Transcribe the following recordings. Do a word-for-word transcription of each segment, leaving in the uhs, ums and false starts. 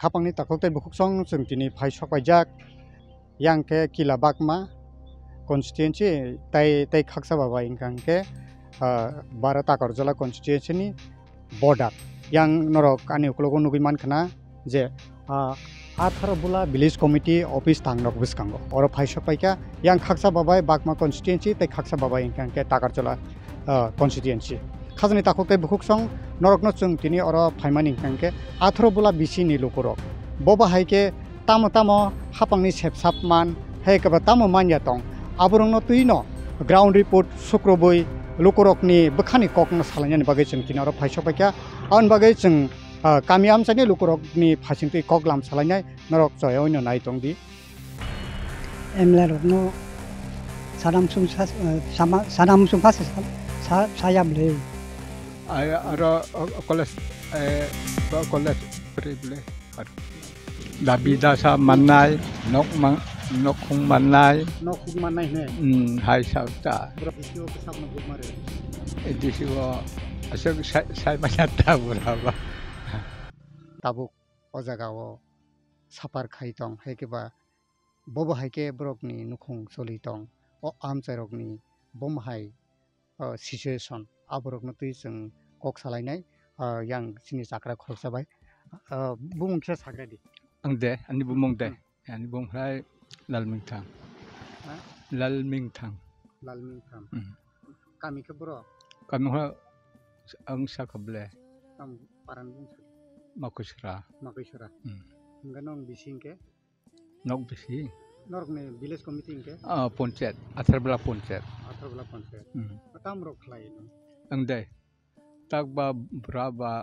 Hapangni takhuk tei bukhuksong chwng tini phai sok paijak, yang khe Kila Bakma constituency tei, tei khaksa babai hwnkha hwnkhe, ah, Bara Takarjala constituency ni border. Yang norok ani ukologo nugwi mankha na je, ah, Atharobula Village Committee office tang nok bwskango. Oro phai sok paikha, yang khaksa babai Bakma constituency tei khaksa babai hwnkha hwnkhe Takarjala, ah, constituency. Khajani takhuk tei bukhuksong norokno chwng tini oro phaimani hwnkha hwnkhe Atharobula B C ni lukurok. Bo bahai khe tamo tamo hapangni sepsap man, hai khe ba tamo manya tong. Aborokno twino ground report sukrubui lukurokni bwkhani kokno salainani bagwi chwng tini oro phai sok paikha. Aboni bagwi chwng, ah, kami amchaini lukurokni phasingtwi koklam salainai norok choyaoino nai tongdi. M L A rokno sanam sum sa, eh, sama, sanam sum sa, sa, sa, saya bwle. Ai, aro, o, o, college, eh, o, college pri bwle. Dabi dasa mannai, nok mang, nok khung mannai. Nok khung mannai hwnwi? Hmm, hai sa ta. Borok D C o bwsakno buk mare? Eh, D C o aswk sai, sai manya ta bura ba. Tabuk o jaga o sapar khai tong, hai khe ba bo bo hai khe borokni nukhung choli tong. O amchairokni bo hai, o, situation aborokno twi chwng kok salainai, o, yang chini chakra khoroksa bai. O, bumung kisa sagra di. Ang de, ani bumung de. Hmm. Ani bumung hai Lalmingthang. Ha? Lalmingthang. Lalmingthang. Hmm. Kami khe boro? Kami khe ang sakha ble. Tamo paran bumung sa? Makusra. Makusra. Hmm. Hingke nong bising khe? Nok bisi. Norokni village committee hingke? Ah, ponchayat, Atharbola ponchayat. Atharbola ponchayat. Hmm. Tam rok khlai no? Ang dai. Tak ba bura ba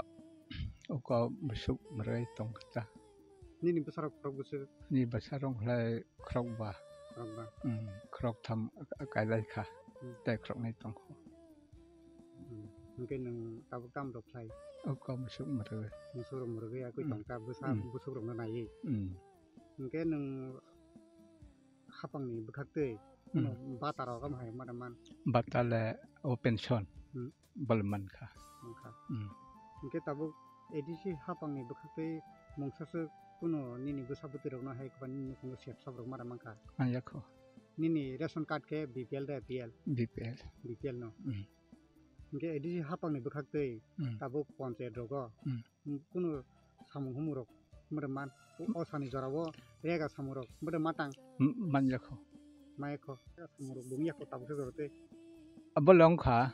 uko bwswk mwrwi tong kha. Nini bwsarok khorok bwswk? Ni bwsarok khlai khorok ba. Khorok ba. Hmm, khorok tham kailai kha. Hmm. Tei khorok nai tong kho. Hmm. Hingke nwng tabuk tam rok khlai? Uko bwswk mwrwi. Bwswk rok mwrwi akui tong kha bwsa bwswk rok no naiwi. Hmm. Hingke nwng hapangni bwkhak twi, hmm, bata rok omo hai mada man? Bata le o pension, hmm, bol man kha. Man kha. Hmm. Hingke tabuk A D C hapangni bwkhak twi mungsa swk kuno nini bwsa bwtwi rokno hai khe ba nini nukhungo sep sap rok mada man kha? Ang yakho. Nini ration card khe B P L de A P L? B P L. B P L no. Hmm. Hingke A D C hapangni bwkhak twi, hmm, tabuk ponchayat rogo, hmm, kuno samung humung rok mwrwk man, o sani jora o rega samung rok mwrwk ma tang? M-, man yakho. Ma yakho. Rega samung rok bung yakho tabuk se jora twi. Abo le wng kha.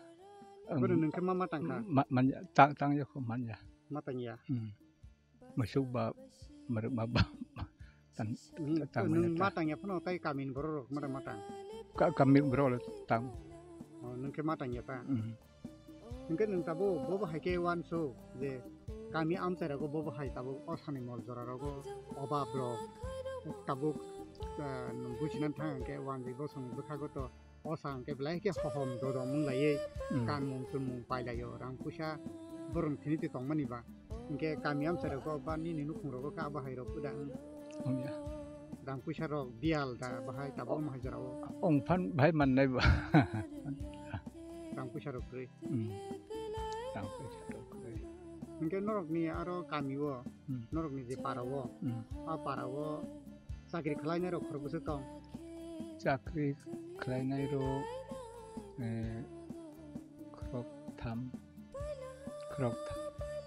Bono nwng khe ma ma tang kha? Ma, man ya, tang, tang yakho man ya. Ma tang ya. Hmm. Musuk ba mwrwk ma ba tang, hmm, tang nwng manya ma ta. Tang ya phano tai kami ni borok rok mwrwk ma tang? Ka-, kami borok rok tang. Oh, nwng khe ma tang ya ta? Hmm. Hingke nwng tabuk bo bo hai khe uansuk je kami amchai rogo bo bo hai tabuk o sani mol jora rogo obab rok tabuk, ah, nwng bujinan thang hingke uansuk bo chwng bwkhago to o sa hingke belai khe hohom dodom wng laiwi, hmm, kanmung chumung pai laio rang puisa borok thini twi tongmani ba hingke kami amchai rogo ba nini nukhung rogo khe abo hai rok da wng. Wng ya. Rang puisa rok biyal da bahai tabuk omo hai jora o. Wng phan bahai mannai ba. Rang puisa rok kwrwi. Hmm. Rang puisa rok kwrwi. Hingke norokni aro kami o, hmm, norokni je para o, hmm, a para o chakri khlainai rok khorok bwswk tong? Chakri khlainai rok, eh, khorok tham. Khorok tham.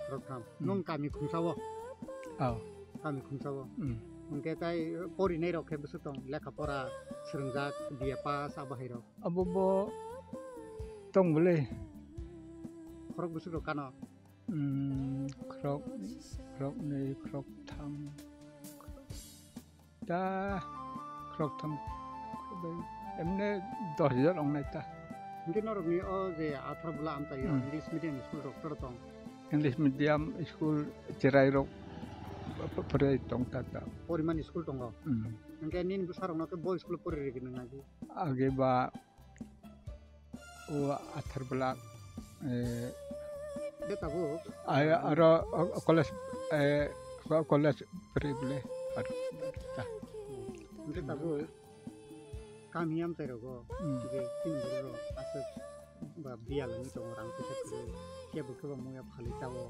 Khorok tham. Hmm. Nwng kami khungsa o? Aw. Kami khungsa o. Hmm. Hingke tai porinai rok khe bwswk tong? Lekha pora swrwngjak, B A pass abo hai rok? Abo bo tong bwle. Khorok bwswk rok kano? Hmm, khorok, khorok nwi, khorok tham. Ta khorok tham, emne dos hajar ong nai ta. Hingke norokni o je Atharbola amchaio, hmm, English medium school rok tor tong? English medium school cherai rok ph-, phwrwi tong ta ta. Porimani school tongo? Hmm. Hingke nini bwsarokno khe bo school pori rwgwi nang nai? Age ba o Atharbola, eh, Hingke tabuk? Ai, aro, o, o, college, eh, o, college pri bwle, aro, ta. Hingke tabuk kami amchai rogo, hmm, je chini borok rok aswk ba biyal wngwi tongo, rang puisa kwrwi, kebo kebo muya phalwi chao,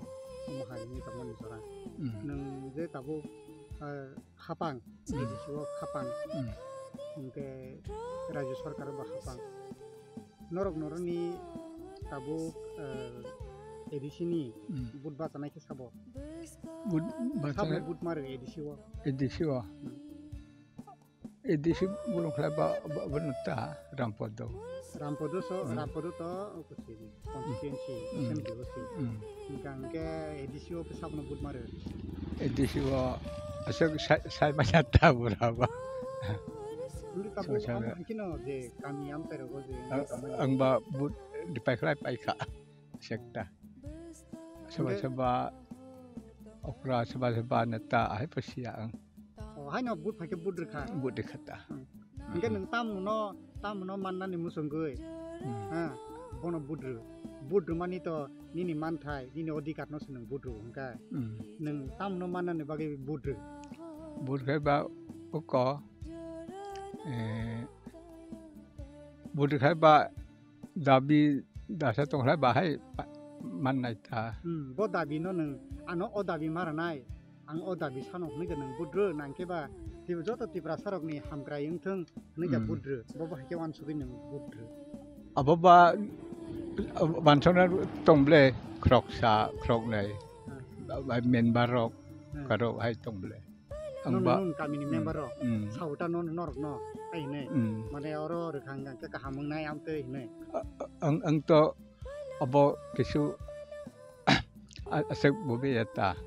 omo hai wngwi tongmani jora. Hmm. Nwng je tabuk Ah, hapang, Hmm. A D C o hapang, Hmm. hwnkhe Rajya Sarkar bo hapang. Norok norokni tabuk, ah, A D C ni Hmm. vote bachanai khe sabo? Vote Sabo bachanai vote maro A D C o? A D C o? Hmm. A D C borok khlai ba, ba, ba neta Rampodo. Rampodo so, Hmm. Rampodo to, o kusi, constituency, Hmm. assembly o si. Hmm. Hingka hingke A D C o khe sakno vote maro. A D C o aswk sai, sai manya ta bura ba. Hingke tabuk Sai, sai. Ang hingke no je kami amchai rogo je Ang, ang ba vote di pai khlai pai kha. Sekta. Soba Hingke soba okra, soba soba neta, ahai pasia ang. O, haino vote phaikhe vote rwkha. Vote rwkha ta. Hmm. Hingke Hmm. nwng tamo no, tamo no mannani muchungwi. Hmm. Ha, bono vote rw. Vote rwmani to nini manthai, nini odhikar no se nwng vote rw hwnkha. Hmm. Nwng tamo no mannani bagwi vote rw. Vote khai ba oko, eh, vote khai ba dabi dasa tongkhlai bahai pa-, mannai ta. Hmm, bo dabi no nwng ano o dabi maranai, ang o dabi sano hwnwi da nwng budru nangkhe ba tei joto Tiprasa rokni hamkrai wngthung hwnwi da Hmm. budru, bo bo hai khe wansugwi nwng budru. Abo ba, wansana tongble khoroksa, khoroknai, Hmm. ba, ba member rok Hmm. karok hai tongble. Ang Nono ba, nung kamini hmm, member rok, hmm. Sauta nono norok no, ai hinui. Hmm. Mane oro rwkha hwnkha khe kaham wngnai amtwi hinui. A-, a-, ang, ang to abo kisu a-, aswk bo biyata.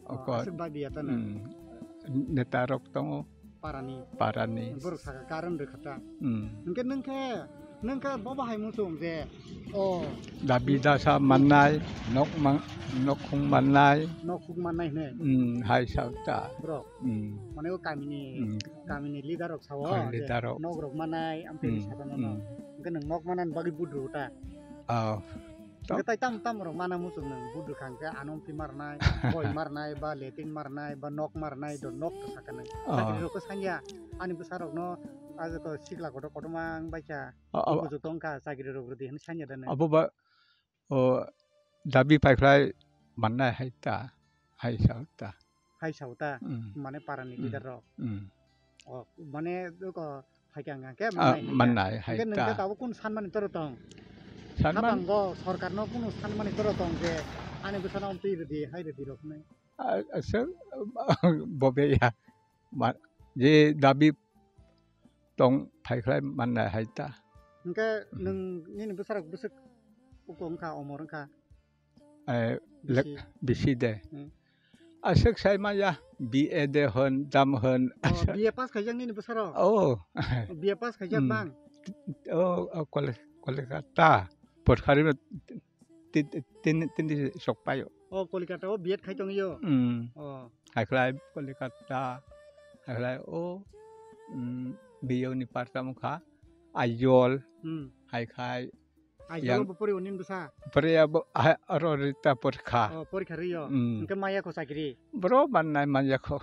Oh, oko, aswk ba biyata na. Hmm. Neta rok tongo. Parani. Parani. Borok saka karon rwkha ta. Hmm. Hwnkhe nung khe Nung khe bo bahai muchung je, o. Dabi dasa mannai, nok mang-, nok khung mannai. Nok khung mannai hwnwi. Hmm, hai sauta. Bro. Hmm. Mane o kamini, Hmm. Kamini leader rok sao, Kamini je leader rok. Nok rok mannai, amtwi Hmm, saka nono. Hmm. Hwnkhe nung nok mannani bagwi budru ta. Oh. Hwnkhe tai tam tam rok mana muchung nung budru khang khe ano amtwi marnai, boi marnai, ba letting marnai, ba nok marnai, do nok to saka nung. Oh. Chakri rok khe sanya, ani bwsa rok no, a joko sikla kotor kotorma wng baikha. A, a, Bujuk tong kha, chakri rok rwdi hwnwi sanya da nai. Abo ba, o, dabi paikhlai mannai hai ta, hai sa ta. Hai sa ta, Mm. Mane parani Mm. Leader rok. Mm. O, mane ko hai kha hwnkha khe A, mannai hai ta. Mannai hai ta. Hwnkhe nung khe tabuk kunu sanmani toro tong? Sanman- Hapango sorkarno kunu sanmani toro tong je ani bwsano amtwi rwdi, hai rwdi rok hwnwi? A, aswk, bobe ya. Ma-, je dabi tong phaikhlai mannai hai ta. Hwnkhe Hmm. Nwng nini bwsarok bwswk uko wngkha, omor wngkha? Eh, lek-, Bisi. Bisi de. Hmm. Aswk sai maya, B A de hwn, dam hwn, Oh, aswk. B A pass khaijak nini bwsarok? Oh. B A pass khaijak Hmm. Bang? Oh, oh, Kole-, Kolkata. Porkhari no ti-, ti-, tin, tin di sok payo. Oh, Kolkata o B Ed khai tongyo? Hmm. Oh. Hai khlai Kolkata, hai khlai o, mm, biyong ni parta mokha, Aizawl, Hmm. Hai khai Aizawl yang bo pori o nini bwsa? Pori abo, ha, aro rita porkha. Oh, porikha riyo. Hmm. Hwnkhe maya kho chakri? Bro mannai manya kho.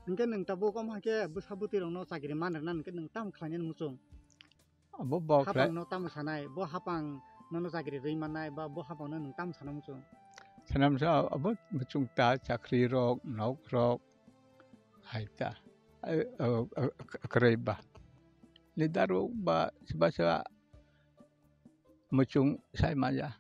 Hwnkhe nwng tabuk omo hai khe bwsa bwtwi rokno chakri man rwna hwnkhe nwng tamo khlainani muchung? Abo bo khlai- Hapang no tamo sanai, bo hapang nono chakri rwi mannai, ba bo hapang no nwng tamo sana muchung? Sana muchung abo muchung ta chakri rok, nok rok, hai ta. Ai, o, o, k-, kwrwi ba. Leader rok ba, soba soba muchung sai manya.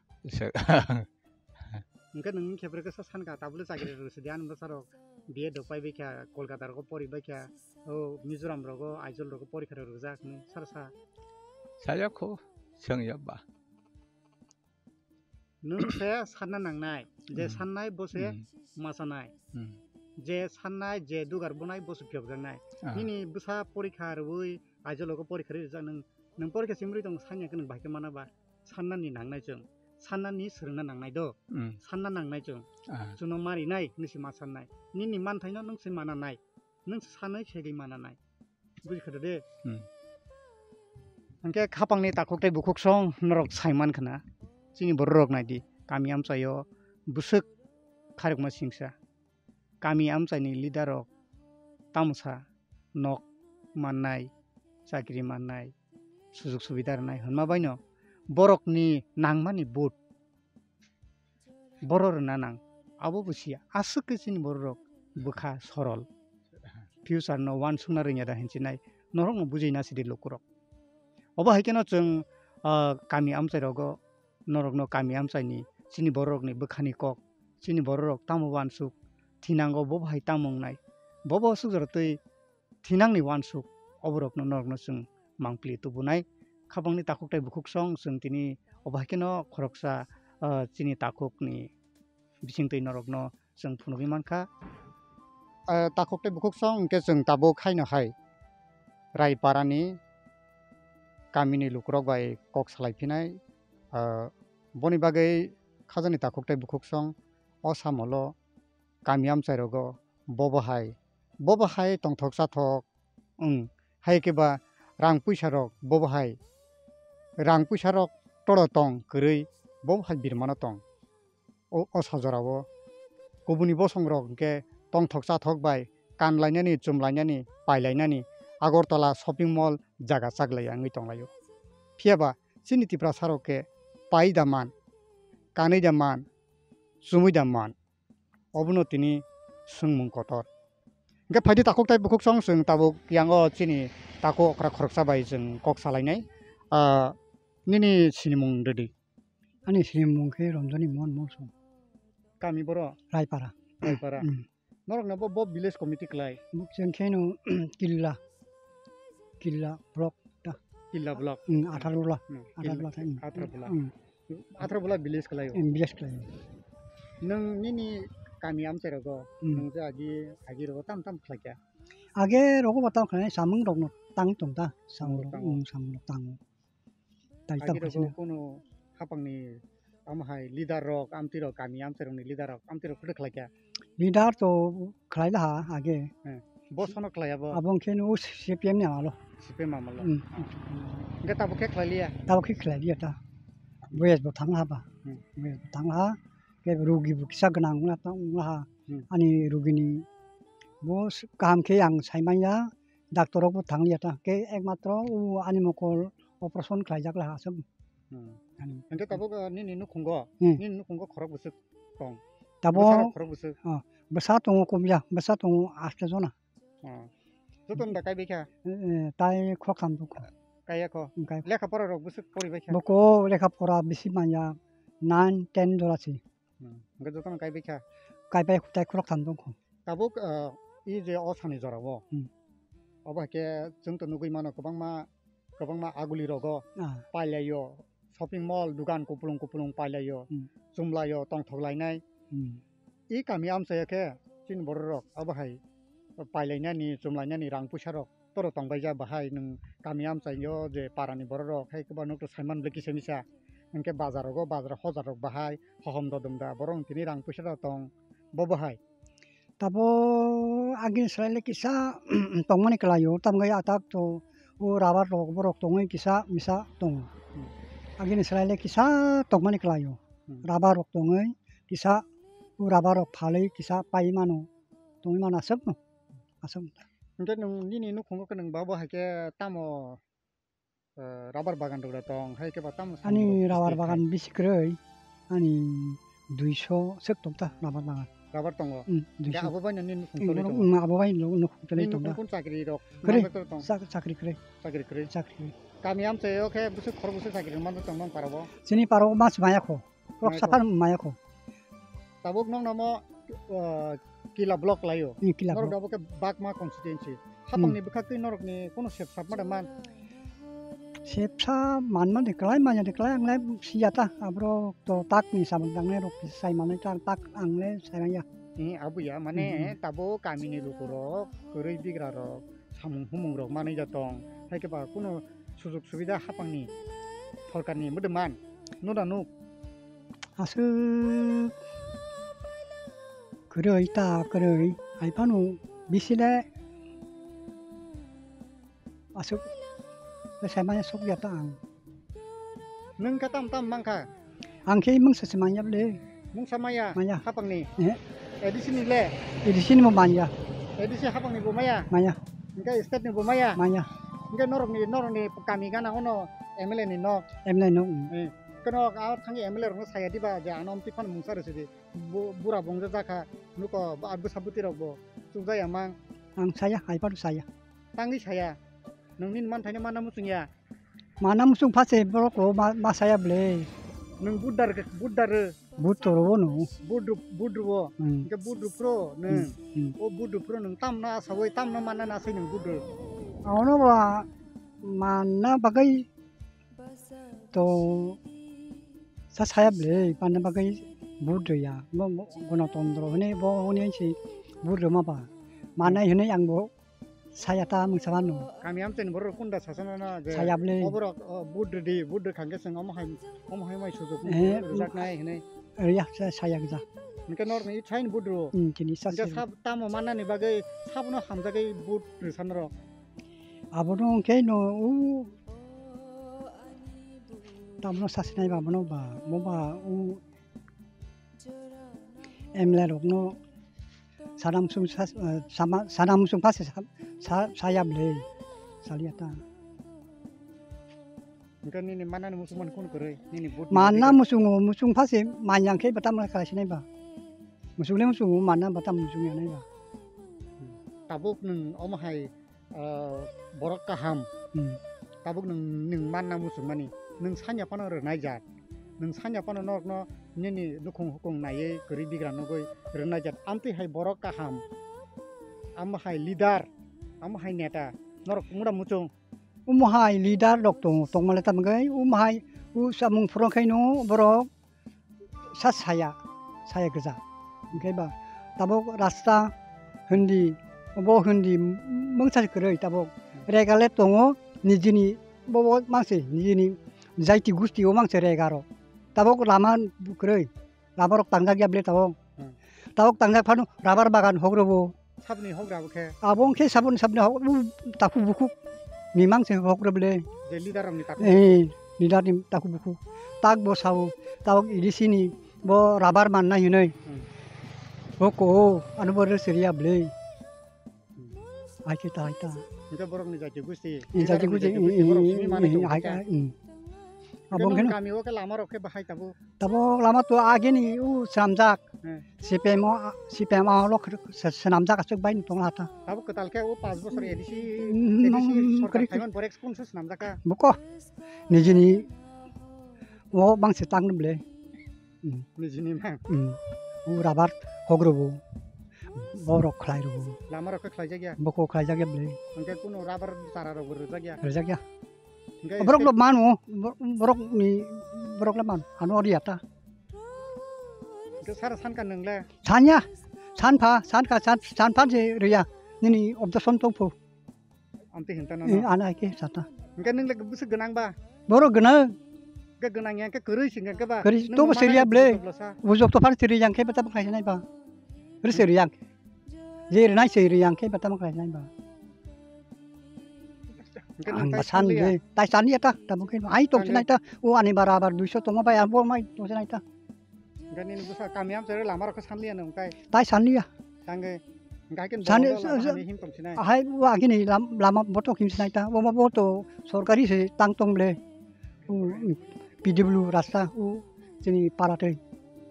Hwnkhe nwng khebrwi khe sa sankha, tabukle chakri rw sidi, ani bwsarok B Ed rok paibai kha, Kolkata rogo poribai kha, o Mizoram rogo, Aizawl rogo porikha rw rwjak hinwi sar sa. Saya kho, swngya ba. Nwng se sanna nangnai, je Hmm. Sannai bo se Hmm. Machanai. Hmm. Je sannai, je dugar bonai bo se phiyokjaknai. Ah. Nini bwsa porikha rwui, Aizawl rogo porikha rw rwjak nwng, nwng porikha simrwi tong sanya khe nwng bahai khe mana ba? Sannani nangnai chwng, sannani swrwngna nangnai do, Hmm. Sanna nangnai chwng. Ah. Chwngno marinai hwnwi se ma sannai. Nini manthaino nwng se mananai, nwng se sanwi segwi mananai. Bujikha de? Hmm. Hwnkhe khapangni takhuk tei bukhuk song norok sai mankha na. Chini bororok naidi, kami amchaio bwswk kharokma singsa. Kami amchaini leader rok tamo sa nok mannai, chakri mannai, sujug subida rwnai hwnma baino borokni nangmani vote boro rwna nang, abo bo siya. Aswk khe chini bororok bwkha sorol. Future no uansukna rwngya da hinchinai norokno bujui na sidi lukurok. Obo hai kheno chwng, ah, kami amchai rogo norokno kami amchaini chini bororokni bwkhani kok, chini bororok tamo uansuk thinango bobo hai tamo wngnai, bobo aswk jora twi thinangni uansuk oborokno norokno chwng mangpli tubunai. Khapangni takhuk tei bukhuk song chwng tini obo hai kheno khoroksa, ah, chini takhukni bisingtwi norokno chwng phunugwi mankha. Ah, takhuk tei bukhuk song hwnkhe chwng tabuk haino hai Raiparani kamini lukurok bai kok salai phinai. Ah, boni bagwi khajani takhuk tei bukhuk song o samolo kami amchai rogo bobo hai, bobo hai tongthok chathok, wng, hai khe ba rang puisa rok bobo hai, rang puisa rok toro tong kwrwi bobo hai birmano tong. O, o sajorao kubuni bosongrok hwnkhe tongthok chathok bai kanlainani, chumlainani, pailainani Agartala shopping mall jaga chaklaiya wngwi tonglaio. Phiyaba chini Tiprasarok khe pai da man, kanwi da man, chumwi da man, obono tini swngmung kotor. Hwnkhe phaidi takhuk tei bukhuk song chwng tabuk yango chini takhuk okra khoroksa bai chwng kok salainai. Ah, nini sinimung rwdi. Ani sinimung khe Ranjani Mohan Molsom. Kami boro? Raipara. Raipara. Mm. Norokno bo, bo village committee klai? Bo chwng kheno Killa. Killa block ta. Killa block. Mm, Atharula. Mm, Atharula Killa, ta, mm. Atharula. Mm. Atharula village klai o? Mm, village klai o. Nwng nini kami amchai rogo, mm, nwng je agi, agi rogo tam tam khlai kha? Age rogo bo tam khlai, samung rokno tang tong ta, samung rok, mm, samung rok tango. Tai tam Agi rogo khaisina. Kono hapangni amo hai leader rok, amtwi rok, kami amchai rokni leader rok, amtwi rok khude khlai kha? Leader to khlai laha age. He. Bo sono khlai abo? Abo hwnkhe no C P M ni amalo. C P M amalo. Hmm. Ah. Hwnkhe tabuk khe khlai liya? Tabuk khe khlai liya ta. Boyes bo thang laha ba. Hmm. Boyes bo thang laha. Khe rugi bo kisa gwnang wngla ta wngla ha. Hmm. Ani rugini bo s-, kaham khe ang sai manya. Doctor rok bo thang liya ta. Khe ekmatro o ani mokol operation khlai jak laha aswk. Hmm. Ani. Hwnkhe tabuk, ah, nini nukhungo, hmm, nini nukhungo khorok bwswk tong? Tabuk bwsarok khorok bwswk? Oh, bwsa tongo komya, bwsa tongo asto jona. Oh. Jotono da kaibai kha? Eh, eh, tai khoroktham tongkho. Kaiya kho? Hmm, kai. Lekha pora rok bwswk poribai kha? Boko lekha pora bisi manya nine, ten jora se. Hmm. Hwnkhe jotono kaibai kha? Kaibai tai khoroktham tongkho. Tabuk, ah, i je o sani jorao, hmm, obo hai khe chwng to nugui mano kwbangma, kwbangma aguli rogo, ah, pailaio, shopping mall, dugan kupulung kupulung pailaio, hmm, chumlaio, tongthok lainai. Hmm. I kami amchaio khe chini bororok obo hai pailainani, chumlainani rang puisa rok toro tongbaija bahai nwng kami amchaio je parani bororok hai kwbangno to saiman bwle kisa misa. Hwnkhe bazar rogo, bazar hojar rok bahai hohom dodom da borok tini rang puisa da tong bo bahai. Tabo agini swlaile kisa tongmani kwlaio, tamgai atak to o rubber rok borok tongwi kisa misa tongo. Hmm. Agini swlaile kisa tongmani kwlaio. Hmm. Rubber rok tongwi kisa o rubber rok phalwi kisa pai mano, tongwi mano aswkno, aswk. Hwnkhe nwng nini nukhungo khe nwng babo hai khe tamo, eh, rubber bagan rok da tong, hai khe ba tamo samung rok? Ani rubber bagan bisi kwrwi, ani duiso swk tong ta rubber bagan. Rubber tongo? Hmm, duiso. Hwnkhe abo bai no nini nukhung tongwi tongo? Hmm, abo bai no nukhung tongwi tongo. Nini nukhung kun chakri rok? Kwrwi. Chak-, chakri kwrwi. Chakri kwrwi? Chakri kwrwi. Kami amchaio khe bwswk khorok bwswk chakri rwma tong nong parabo? Chini parabo mas maya kho. Khorok saphar maya kho. Tabuk nokno mo, uh, Kila block laio. Hmm, Kila block. Norok abo khe Bagma constituency. Hmm. Hapangni bwkhaktwi norokni kono sepsap ma da man? Sepsa manma de klai manya de klai anglai siya ta aborok to tak ni samung tangnai rok sai manai ta tak angle sai manya. Hmm, abuya mane, hmm, hmm, tabuk kamini lukurok kwrwi bigrarok samung humung rok manwi ja tong, hai khe ba kuno sujug subida hapangni sorkarni mwdwman nuna nuk. Aswk kwrwi ta kwrwi hai phano bisi le aswk le sai manya sok ya ta ang. Nwng khe tam tam mang kha? Ang khe mungsa se manya bwle. Mungsa maya? Maya. Hapangni? Eh. A D C ni le? A D C ni bo manya. A D C hapangni bo maya? Maya. Hwnkhe state ni bo maya? Maya. Hwnkhe norokni, norokni kami gana ono M L A ni nok? M L A nok, mm. Eh. Keno a thangwi M L A rokno saya diba je ano amtwi phano mungsa rwsidi. Bu-, bura bongja jakha, nuko ba-, bwsa bwtwi rokbo chukjaya mang. Ang saya, hai phano saya. Tangwi saya. Nwng nini manthaino manna muchungya. Manna muchung pha se borok rok ma, ma saya ble. Nwng budar, budar. Bud to robo no. Bud, bud robo. Hmm. Hingke bud rupro nwng. Hmm, hmm. O bud rupro nwng tamno asawoi, tamno manna nasai nwng bud ro. Ano ba manna bagwi to sa saya ble, manna bagwi bud rwya. Bo, bo gonotondro hwnwi bo hwnwi se bud rwma ba. Manai hwnwi ang bo saya ta mungsa mano. Kami amchaini borok kunda sasana na je saya ble. Oborok, o, bud rwdi, bud rwkha hwnkhe chwng omo hai, omo hai mai sujuk eh, rwjaknai hwnwi. Rwya, sa-, saya gwja. Hwnkhe norokni thaini bud rwo. Hmm, tini sa hwnkhe sabo tamo mannani bagwi sabono hamjagwi bud rwsa norok. Abono hwnkhe no, u, tamno sasinai ba, bono ba, bo ba, u, M L A rokno sana muchung sa, eh, sama, sana muchung pha se sa, sa, saya ble, salia ta. Hingke nini manani muchung man kun kwrwi, nini bud ni manna bigwi. Muchung, muchung pha se manyang khe bata mala khlai sinai ba. Muchung le muchung manna bata muchung ya nai ba. Tabuk nwng omo hai ah, borok kaham. Hmm. Tabuk nwng, nwng manna muchungmani, nwng sanya phano rwnai jat, nwng sanya phano norokno nini nukhung hukung naiwi kwrwi bigra nugwi rwnai jat, amtwi hai borok kaham, amo hai leader, amo hai neta, norok mura muchung. Omo hai leader rok tongo, tongmale tamgwi omo hai o samung phuru khaino borok sa saya, saya gwja. Hwnkhe ba tabuk rasta hindi, bo hindi mungsa kwrwi tabuk. Rega le tongo nijini, bo, bo mangse nijini jaiti gusti o mangse rega rok. Tabuk lama kwrwi, lama rok tangjak ya ble tabuk. Hmm. Tabuk tangjak phano rubber bagan hok rw bo. Saboni hok rw bo khe? Abo wngkhe saboni, saboni hok, u takhuk bukhuk ni mang se hok rw bole. Je leader rok ni takhuk? Eh, leader ni takhuk bukhuk. Tak bo sao, tabuk A D C ni bo rubber mannai hinui. Hmm. Hok o, ano bo rw siriya bole. Hmm. Ai khe ta, ai ta. Hingke borok ni jati gusti, eh, leader jati rok ni gusti, jati gusti, eh, borok simi eh, manai eh, tongo ai, khe? Ai, hmm. Hingke abo nwng wngkhe no kami o khe lama rok khe bahai tabuk? Tabuk lama to agini u swnamjak. Hmm. C P M o, C P M o lo khe se-, swnamjak aswk bai tong ha ta. Tabuk kwtal khe o panch bochor A D C, hmm, A D C nong sorkar kri-, khaimani pore kunso swnamjak kha? Buko nijini o bangse tang bole. Hmm. Nijini mang. Hmm. U rubber hok rw bo. Borok khlai rw bo. Lama rok khe khlai jak ya? Boko khlai jak ya bole. Hingke kuno rubber chara rok bo rwjak ya? Rwjak ya. Hingke borok lo mano, bo-, borok ni, borok le mano. Ano ori ya ta. Hingke sara san kha nwng le? San ya. San pha, san kha, san, san pha je rw ya. Nini objection tong pho. Amtwi hinta nono? Eh, ano hai khe sata. Hingke nwng le bwswk gwnang ba? Borok gwnang. Hingke gwnang ya, hingke kwrwi se hingke ba? Kwrwi, nwng tobo ma seriya manani ble. Bwswk tobla sa? Bwswk to phar siri yang khe bata bwkhlai nai ba. Kwrwi siri yang. Je rwnai siri yang khe bata bwkhlai nai ba. Hingke nwng ang tai ba san sanliya? Le, tai sanliya ta, tabuk khe ai tong sinai ta. O ani bara abar duiso tongma bai abo mai tong sinai ta. Hingke nini bwsa kami amchai lama rok khe sanliya nwng tai? Tai sanliya. Tangwi hingke hai khe sani, jongolo lama sa-, sa-, hamya him tong sinai? Hai o agini lam-, lama botok him sinai ta. Omo bo to sorkari se tang tong ble. O, P W rasta o chini para tei.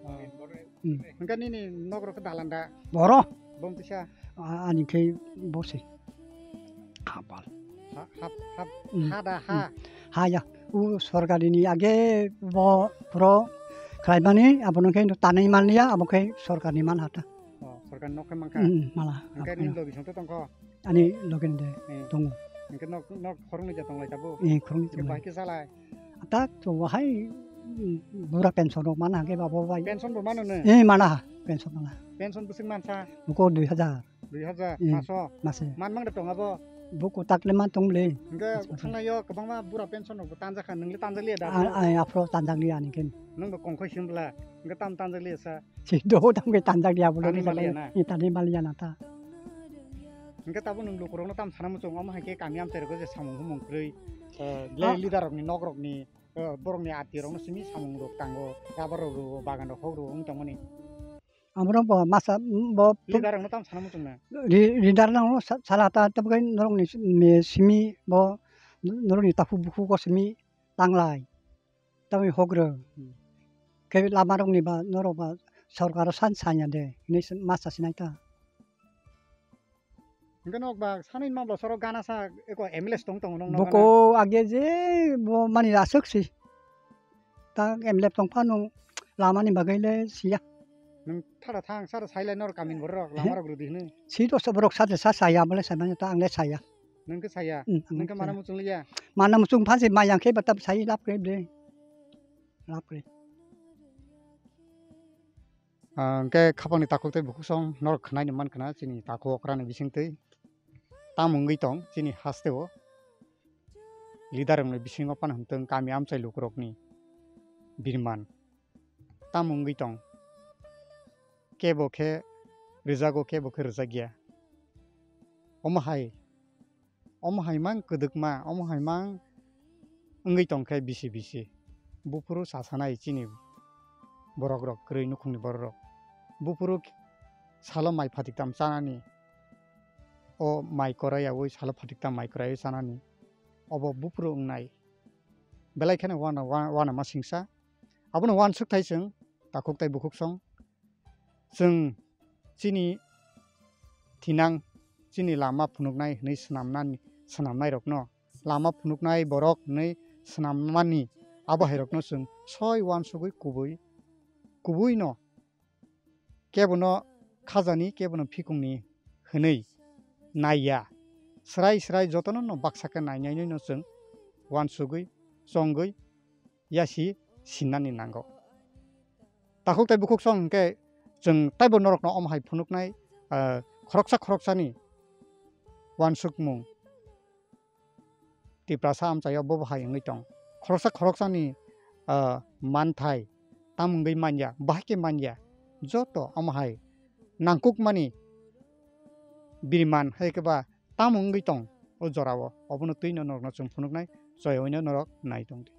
Oh. Hmm. Hingke nini nok rok khe dalan da? Boro. Bom tisa? A-, ani khe bo se. Hapal. Ha, hap, hap, hmm, ha da, ha? Hmm. Ha ya. U sorkari ni age bo pro khlaimani, abono khe tanwi manliya, abo khe sorkar ni man ha ta. Oh, sorkar ni nok khe mankha? Hmm, mala. Hingke nini logi song to tongkho? Ani logi ni de, hmm, tongo. Hingke nok, nok khoroknwi ja tonglai tabuk? Eh, khoroknwi tonglai. Hingke bahai khe salai? Tak to bahai, hmm, bura pension rok mana hingke babo bai. Pension bo mano ne? Eh, mana ha, pension mana. Pension bwswk mansa? Buko dui hajar. Dui hajar, hmm, maso? Mase. Man mang de tong abo? Buko takle man tong le. Hingke thangnaio kwbangma bura pension rok bo tanjak kha, nwng le tanjak liya da? Ai, ai, aphro tanjak liya ani khe. Nwng bo kongkhoi sim bwla, hingke tam tanjak liya sa? Si do tam khe tanjak liya bwla. Tani maliya na? Eh, tani maliya na ta. Hingke tabuk nwng lukurokno tam sana muchung, omo hai khe kami amchai rok je samung humung kwrwi, eh, le-, ah, leader rokni nok rokni, eh, borokni ati rokno simi samung rok tango, rubber rok rwo, bagan rok hok rwo wng tongmani. Amoro bo masa, bo leader rokno tam sana muchung na? Ri-, leader rokno sa-, sala ta, tabuk norokni simi bo, norokni takhuk bukhuk o simi tanglai. Tamni hok rw. Hmm. Khe lama rok ni ba norok ba sorkar o san sanya de hinwi se ma sa sinai ta. Hwnkhe nok ba sanwi ma bwla soro gana sa eko M L A tong tongo nong nong gana. Boko age je bo mani aswk si. Ta M L A tong phano lama ni bagwi le siya. Nwng thara thang sara sailai nor kamin borok lama rok rwdi hwnwi. Si to borok sa sa saya bole sa manya ta ang le saya. Nwng khe saya. Hmm, ang le saya. Nwng khe mana muchung liya. Mana muchung phan se mayang khe bata sai lap khe de. Lap khe. Ah, hwnkhe khapangni takhuk tei bukhuk song norok khwnaino mankha na chini takhuk okrani bisingtwi. Tamo wngwi tong chini hasteo leader rokni bisingo phano hwntwng kami amchai lukurokni birman. Tamo wngwi tong kebo khe rwjago kebo khe rwjakya. Omo hai Omo hai mang kwdwkma, omo hai mang wngwi tong khe bisi bisi. Buphuru sa sanai chini borok rok, kwrwi nukhungni borok rok. Buphuru salo mai phatik tam chanani, o mai korai yaui salo phatik tam mai korai chanani. Obo buphuru wngnai. Belai kheno wana, wa-, wana ma singsa. Abono wansuk thai chwng, takhuk tai bukhuk song. Chwng chini thinang, chini lama phunuknai hwnwi swnamnani, swnamnairokno, lama phunuknai borok hwnwi swnamnani abo hairokno chwng soi uansugwi kubui, kubuino kebono khajani, kebono phikungni hwnwi naiya. Swrai swrai jotono no baksa khe nainainoino chwng uansugwi, chongwi, yasi sinnani nango. Takhuk tei bukhuk song hwnkhe chwng taibo norokno omo hai phunuknai, ah, khoroksa khoroksani uansukmung Tiprasa amchaio bobo hai wngwi tong. Khoroksa khoroksani, ah, manthai tam wngwi manya, bahai khe manya, joto omo hai nangkukmani biriman hai khe ba tamo wngwi tong o jorao, obono twino norokno chwng phunuknai, joyawino norok nai tong di.